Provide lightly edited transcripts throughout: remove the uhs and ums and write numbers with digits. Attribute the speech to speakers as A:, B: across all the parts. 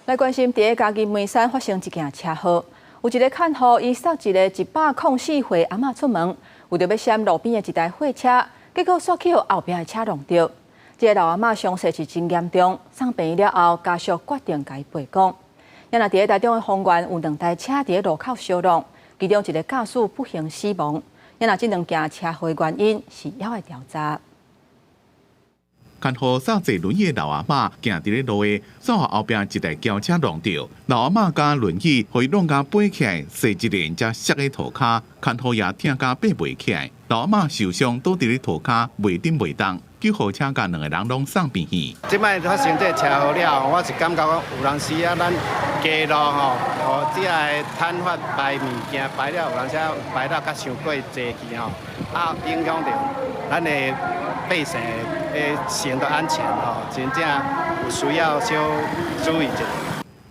A: 來關心，佇嘉義梅山發生一件車禍，有一个牽戶伊捒一个104歲阿嬤出門，為著欲閃路邊的一台貨車，結果煞去予後壁的車挵著。這个老阿嬤傷勢是真嚴重，送病院了後，家屬決定共伊陪講。啊若佇咧台中的豐原有兩台車佇咧路口相挵，其中一个駕駛不幸死亡。啊若這兩件車禍原因是猶愛調查。
B: 牽戶捒坐輪椅的老阿嬤行佇咧路的，煞予後壁一台轎車挵著，老阿嬤佮輪椅予伊挵甲飛起來，踅一輪才摔佇塗跤，牽戶也疼甲爬袂起來。老阿嬤受傷倒佇咧塗跤，袂振袂動，救護車共兩个人攏送病院。
C: 這擺發生這个車禍了後，我是感覺講有當時啊，咱街路吼，哦，這个攤販擺物件擺了，有當時擺了較傷過濟去吼，啊，影響著咱的百姓的行動安全吼，真正有需要小注意一下。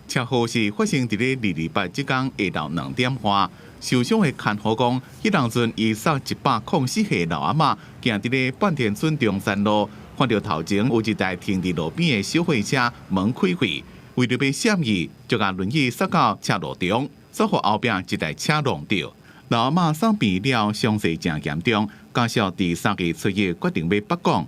B: 車禍是發生佇咧228這工下晝2點半。受傷的牽戶講，彼當陣伊捒104歲老阿嬤行佇咧半田村中山路，看著頭前有一台停佇路邊的小貨車門開開，為著欲閃伊，就共輪椅捒到車路中，煞予後壁一台車挵著。老阿嬤送病了，傷勢誠嚴重，家屬佇3月初一決定欲縛摃。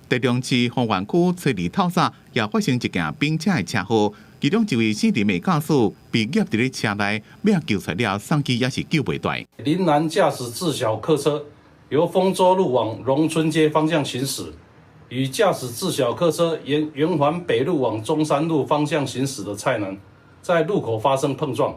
B: 台中市豐原區初二透早也發生一件冰車的車禍，其中一位姓林的駕駛被夾佇咧車內，欲救出來了，送機也是救袂斷。
D: 林男駕駛自小客車由豐州路往榮春街方向行駛，與駕駛自小客車沿圓環北路往中山路方向行駛的蔡男，在路口發生碰撞，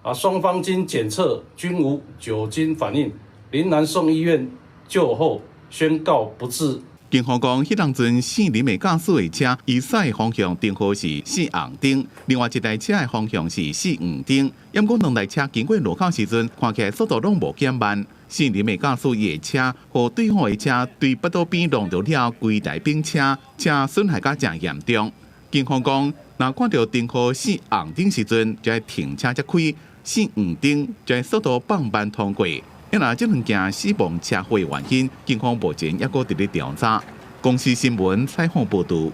D: 啊，雙方經檢測均無酒精反應，林男送醫院救後宣告不治。
B: 警方講，彼當陣姓林的駕駛的車，伊駛的方向正好是四紅燈，另外一台車的方向是四黃燈。毋過兩台車經過路口時陣，看起來速度攏無減慢。姓林的駕駛伊的車，予對方的車對腹肚邊挵著了，規台冰車，車損害甲誠嚴重。警方講，若看著燈號四紅燈時陣，就愛停車才開；四黃燈就愛速度放慢通過。啊若這兩件死亡車禍原因，警方目前猶閣佇咧調查。公視新聞採訪報導。